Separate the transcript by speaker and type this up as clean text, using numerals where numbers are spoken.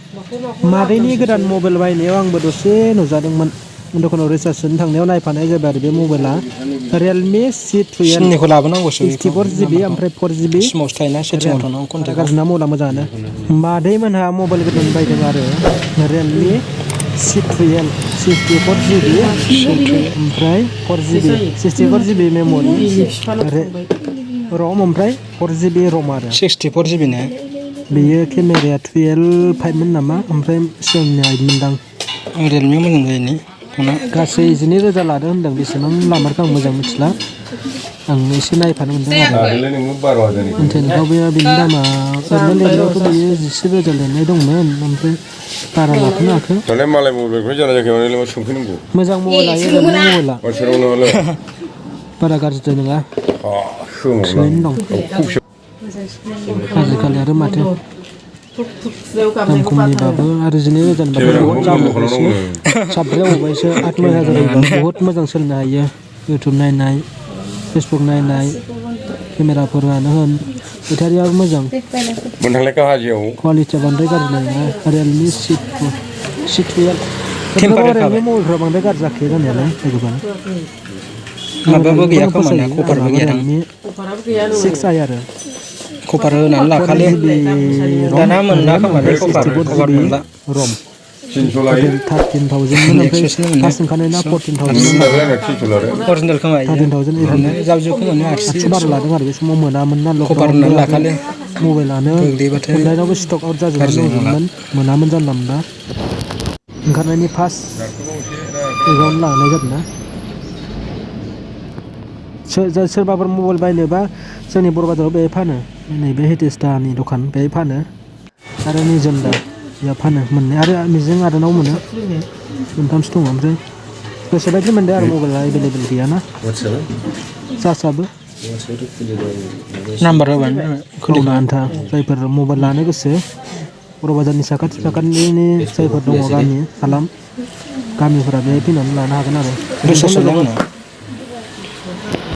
Speaker 1: मादैनि गोदान मबाइल बायनायाव आंबो दसे नुजादोंमोन दखानाव रिसार्ज सोनो थांनायाव नायफानाय जाबाय आरो बे मबाइला Realme C12
Speaker 2: सिमनिखौ लाबोनांगौसो
Speaker 1: 64GB ओमफ्राय 4GB
Speaker 2: सिमावसो थायोना सेटिंआव थांनांगौ कन्टेक्टआव
Speaker 1: गाज्रिना मबाइला मोजाङानो मादै मोनहा मबाइल गोदान बायदों आरो Realme C12 64GB ओमफ्राय 4GB 64GB मेम'रि ROM ओमफ्राय 4GB ROM आरो
Speaker 2: 64GB ने
Speaker 1: बेयो केमेराया 12.5 मोन नामा ओमफ्राय सिगांनि 8 मोनदां
Speaker 2: Realme मोजां जायोनि फना
Speaker 1: गासै 19,000 लादों होनदों बेसेबां लामारखौ आं मोजां मिथिला आं एसे नायफानो मोनदों आरो इन्टारनेटआव बेनि दामा ओरैनो लिरनायावथ' बेयो 11,000 लिरनाय दंमोन ओमफ्राय बारा लाफानो हाखो मोजां मबाइल लायो Realme मबाइला बारा गाज्रिद्राय नङा थिगैनो दं आजिखालि आरो माथो दाम खमनिबाबो आरो 19,000 बहुत जाबावबायसो साबद्राय जाबावबायसो 8,000 बहुत मोजां सोलिनो हायो इउटुब नायनाय फेसबुक नायनाय केमेराफोरानो होन बेटारियाबो मोजां क्वालिटिया बांद्राय गाज्रि नङा Realme C12 Realme मबाइलफ्रा बांद्राय गाज्रि जाखायो जानायालाय गोबां
Speaker 2: माबाबो गैया खोमाना कभारबो गैया
Speaker 1: Realme 6i आरो
Speaker 2: कभार होनानै लाखाले दाना मोनला खोमालै कभार मोनला
Speaker 1: ROM 13,000 ओमफ्राय फार्स्ट ओंखारनाय ना 14,000
Speaker 2: अरिजिनेल खोमा
Speaker 1: 13,800
Speaker 2: जाबजोब खोमानो
Speaker 1: बारा लादों आरो बे समाव मोनामोन ना
Speaker 2: कभार होनानै लाखाले
Speaker 1: मबाइलानो अनलाइनावबो स्टक आउट जाजोबोमोन मोनामोन जानला मोनला ओंखारनायनि फार्स्ट एकाउन्ट लानाय जादों ना सोरबाफोर मबाइल बायनोबा जोंनि बर' बाजाराव बेहाय फानो नैबे हेटेस्टानि दखान बेहाय फानो आरो निजोमदा बेयाव फानो मोननाय आरो मिजिं आदानाव मोनो मोनथामसो दङ ओमफ्राय गोसोबायदि मोनदों आरो मबाइला एभेलेबेल गैयाना चार्जआबो
Speaker 2: नाम्बार होबानो
Speaker 1: खुलिनो आन्था जायफोर मबाइल लानो गोसो बर' बाजारनि साखाथिनि जायफोर दङ गामि हालाम गामिफोरा बेहाय फैनानै लानो हागोन आरो